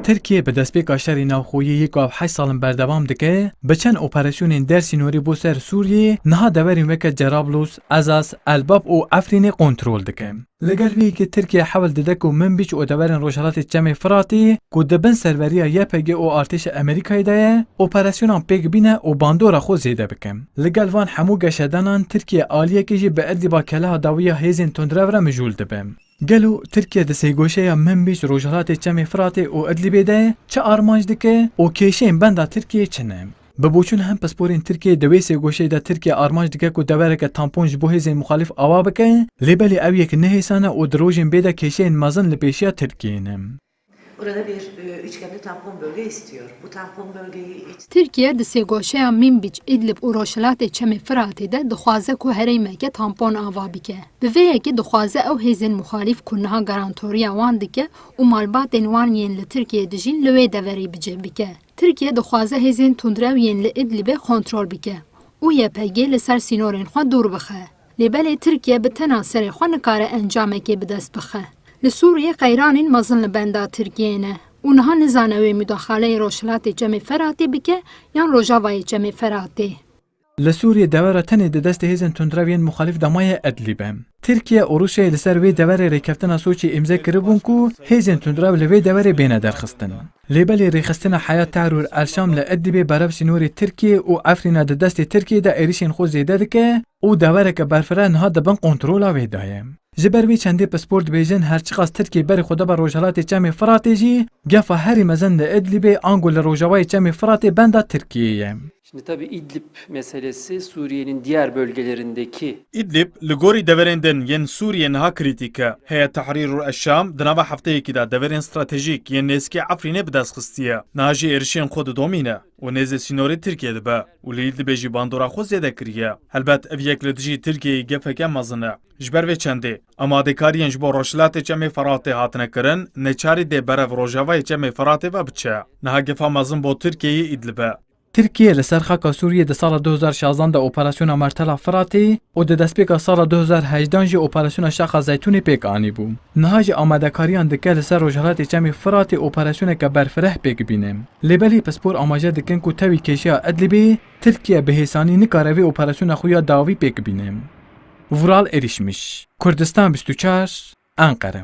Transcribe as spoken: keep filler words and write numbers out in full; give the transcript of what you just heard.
Tirkiye bi destpêka şerê navxweyî yê ku ev heşt sal in berdewam dike, bi çend operasyonên dersînorî bo ser Sûriyê, niha deverên weke Cerablus, Ezas, Elbab û Efrînê kontrol dike. Li gel vê yekê Tirkiye hewl dide ku Minbîc û deverên rojhilatê Çemê Firatê ku di bin serweriya Y P G û artêşa Amerîkayê de ye, operasyonan pêk bîne û bandora xwe zêde bike. Li gel van hemû geşedanan Tirkiye aliyekê jî bi Idlîba keleha dawî ya hêzên tundrev re mijûl dibe. Gelo Tirkiye di sêgoşeya Minbîc, rojhilatê Çemê Firatê û Idlîbê de çi armanc dike û kêşeyên benda Tirkiyeyê çi ne? Bi boçûn hem pisporên Tirkiyeyê di wê sê goşeyê de Tirkiye armanc dike ku devereke tampon ji bo hêzên muxalîf ava bike, lê belê ew yek nihêsane û di rojên bê de kêşeyên mezin li pêşiya Tirkiyeyê ne. Orada bir e, üçgenli tampon bölge istiyor. Bu tampon bölgeyi iç- Tirkiye di sê goşeya Minbîc, Idlib û Rojhilatê Çemê Firatê de dixwaze ku herêmeke tampon ava bike. Bi vê yekê dixwaze ew hêzên muxalîf ku niha garantoriya wan dike û malbatên wan yên li Tirkiyeyê dijîn li wê deverê bi cih bike. Tirkiye dixwaze hêzên tundrew yên li Idlibê kontrol bike û Y P G li ser sînorên xwe dûr bixe. Lê belê Tirkiye bi tena serê xwe nikare encamekê bi dest bixe. Li Sûriyê qeyranên mezin li benda Tirkiyeyê ne û niha nizane wê mudaxaleyê Rojhilatê Çemê Feratê bike yan Rojavayê Çemê Feratê. Li Sûriyê devera tenê di destê hêzên tundrev yên muxalîf de maye Idlîb e. Tirkiye û Rûsyayê li ser wê deverê rêkeftina Soçiyê îmze kiribûn ku hêzên tundrev li vê deverê bêne derxistin. Lê belê rêxistina Heyat Tehrûr El-Şam li Idlîbê berev sînorê Tirkiyê û Efrîna di destê Tirkiyê de êrişên xwe zêde dike û devereke berfireh niha di bin kontrola wê de ye. Ji ber vê çendê pispor dibêjin, her çiqas Tirkiye berê xwe de be Rojhilatê Çemê Firatê jî, gefa herî mezin li Idlîbê ango li rojavayê Çemê Firatê benda Tirkiyeyê ye. Şimdi tabii İdlib meselesi Suriye'nin diğer bölgelerindeki İdlib li gorî deverên din yên Sûriyê niha krîtîk e. Heyet Tahrir û Eşşam di nava hefteyekî de deverên stratejîk yên nêzîkî Efrînê bi dest xistiye. Niha jî êrişên xwe didomîne û nêzê sînorê Tirkiye dibe û li Îdlibê jî bandora xwe zêde kiriye. Helbet ev yek li dijî Tirkiyeyê gefeke mezin e. Ji ber vê çendê, amadekariyên ji bo Rojhilatê Çemê Feratê hatine kirin, neçarî dê berev Rojavayê Çemê Feratê ve biçe. Niha gefa mezin bo Tirkiyeyê Îdlib e. Tirkiye li ser xaka Sûriyê di sala du hezar şazdan de operasyona Mertela Firatê û di destpêka sala du hezar hejdan jî operasyona Şaxa Zeytûnê pêk anîbû. Niha jî amadekariyan dike li ser Rojhilatê Çemê Firatê operasyoneke berfireh pêk bîne. Lê belê pispor amaje dikin ku tevî kêşeya Idlibê Tirkiye bi hêsanî nikare vê operasyona xwe ya dawî pêk bîne. Vural Erişmiş, Kurdistan bîst û çar, Enqere.